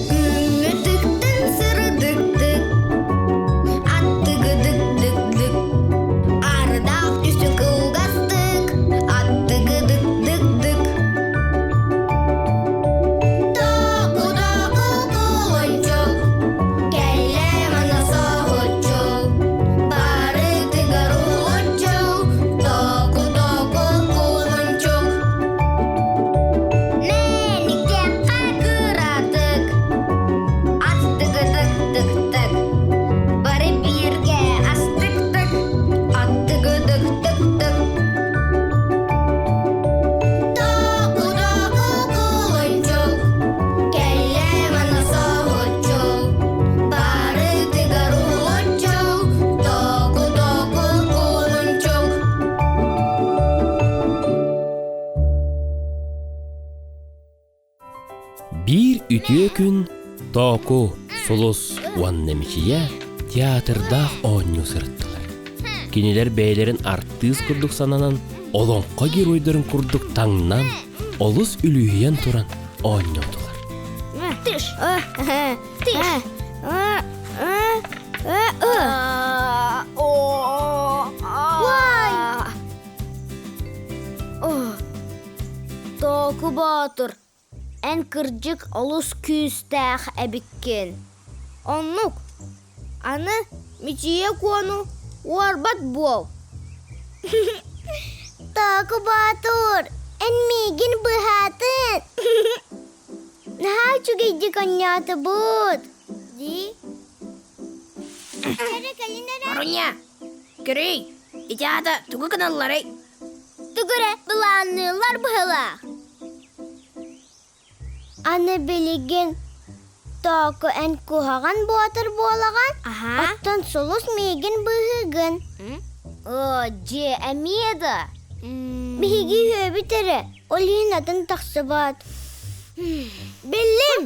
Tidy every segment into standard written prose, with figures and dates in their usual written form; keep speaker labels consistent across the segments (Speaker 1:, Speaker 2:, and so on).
Speaker 1: Күҥҥэ тыктын сырдыктык, аттыгыдык-дык-дык, Ардаах түсү кылгастык, аттыгыдык-дык-дык. Току-току кулунчук, кэллэ манна соһуччу, барытыгар уһулуччу, току-току кулунчук. Мэниктэххэ кыратык, аттыгыдык-дык-дык, бары бииргэ астык-тык, аттыгыдык-дык-дык. Току-току кулунчук, кэллэ манна соһуччу, барытыгар уһулуччу, току-току кулунчук.
Speaker 2: Биир үтүө күн Тооку, Сулус уонна Мичийэ театрдаах оонньуу сырыттылар. Кинилэр бэйэлэрин артыыс курдук сананан, олоҥхо геройдарын курдук таҥнан, олус үлүһүйэн туран оонньоотулар.
Speaker 1: Тыш! Тыш! Тооку Боотур, эн кырдьык олус күүстээх эбиккин. Оннук. Аны Мичийэ Куону уорбат буол.
Speaker 3: Тооку Боотур, эн миигин быһаатын. Наһаа үчүгэйдик оонньоотубут. Дии.
Speaker 4: Маруня, көрүй, ити аата тугу гыналларый?
Speaker 3: Тугу эрэ былаанныыллар быһыылаах. Аны билигин Тооку эн куһаҕан боотур буолаҕын, оттон Сулус миигин быыһыыгын.
Speaker 1: Оо, дьиэ эмиэ да.
Speaker 3: Биһиги үһүөбүт эрэ, ол иһин атын тахсыбат.
Speaker 1: Биллим!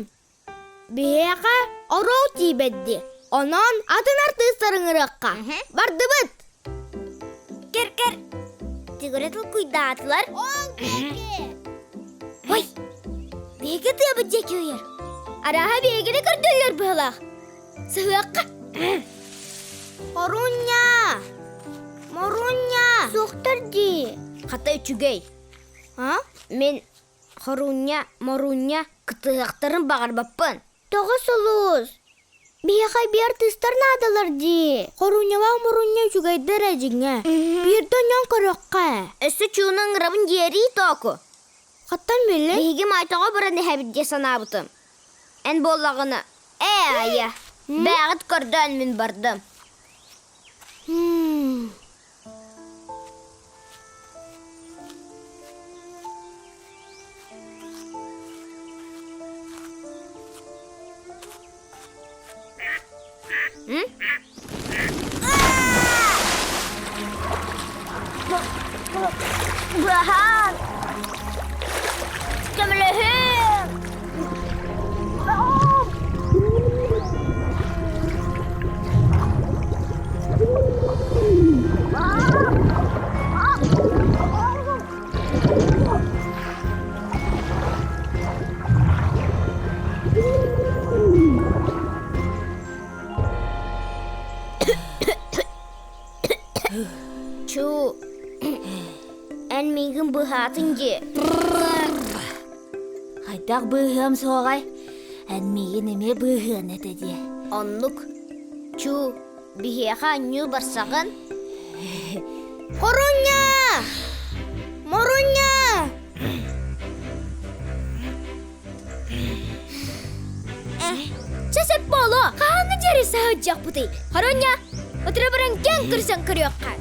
Speaker 1: Биһиэхэ оруол тиийбэт дии. Онон атын артыыстары ыҥырыахха. Бардыбыт!
Speaker 3: Кэр-кэр! Тигры толкуйдаатылар.
Speaker 1: Ой! Биһиги тыабыт диэки ыйар. Арааһа биһигини көрдөллөр быһыылаах. Сыһыахха. Хорунньа! Морунньа!
Speaker 3: Суохтар дии.
Speaker 1: Хата үчүгэй. А? Мин Хорунньа, Морунньа кытыһыахтарын баҕарбаппын.
Speaker 3: Тоҕо сулус? Биһиэхэ биир артыыстар наадалар дии.
Speaker 1: Хорунньалаах Морунньа үчүгэйдэр ээ дьиҥэ. Биирдэ онньоон көрүөххэ. Өссө чууну ыҥырабын диэрий тооку.
Speaker 3: Хаттан биллин?
Speaker 1: Биһиги Майтоҕо баран иһэбит дии санаабытым. Эн буоллаҕына, ээ айа, бээҕит көрдөөн мин бардым. Баһаан! Көмөлөһүҥ! Чу, эн миигин быһаатын дии.
Speaker 5: Хайдах быыһыам суоҕай? Эн миигин эмиэ быыһыан этэ дии.
Speaker 1: Оннук. Чу, биһиэхэ анньыы барсаҕын? Хорунньа! Морунньа! Чэ сөп буолуо, хаһааҥҥы диэри саһыдьыахпытый? Хорунньа, утары баран киэҥ көрсөн көрүөххэ.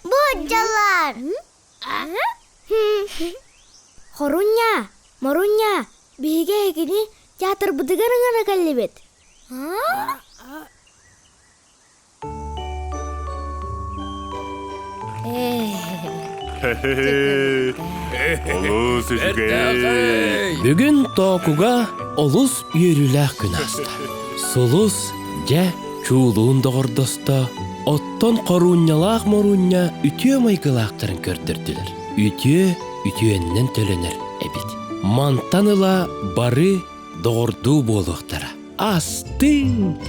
Speaker 3: Бу дьалар!
Speaker 1: Хорунньа, Морунньа, биһиги эһигини театрбытыгар ыҥыра кэллибит.
Speaker 6: Олус үчүгэй!
Speaker 2: Бүгүн Тоокуга олус үөрүүлээх күн ааста. Сулус дьэ чуулуун доҕордосто. Оттон хоруунньалаах Морунньа үтүө майгылаахтарын көрдөрдүлэр. Үтүө үтүөннэн төлөнөр эбит. Мантан ыла бары доҕордуу буолуохтара. Астык!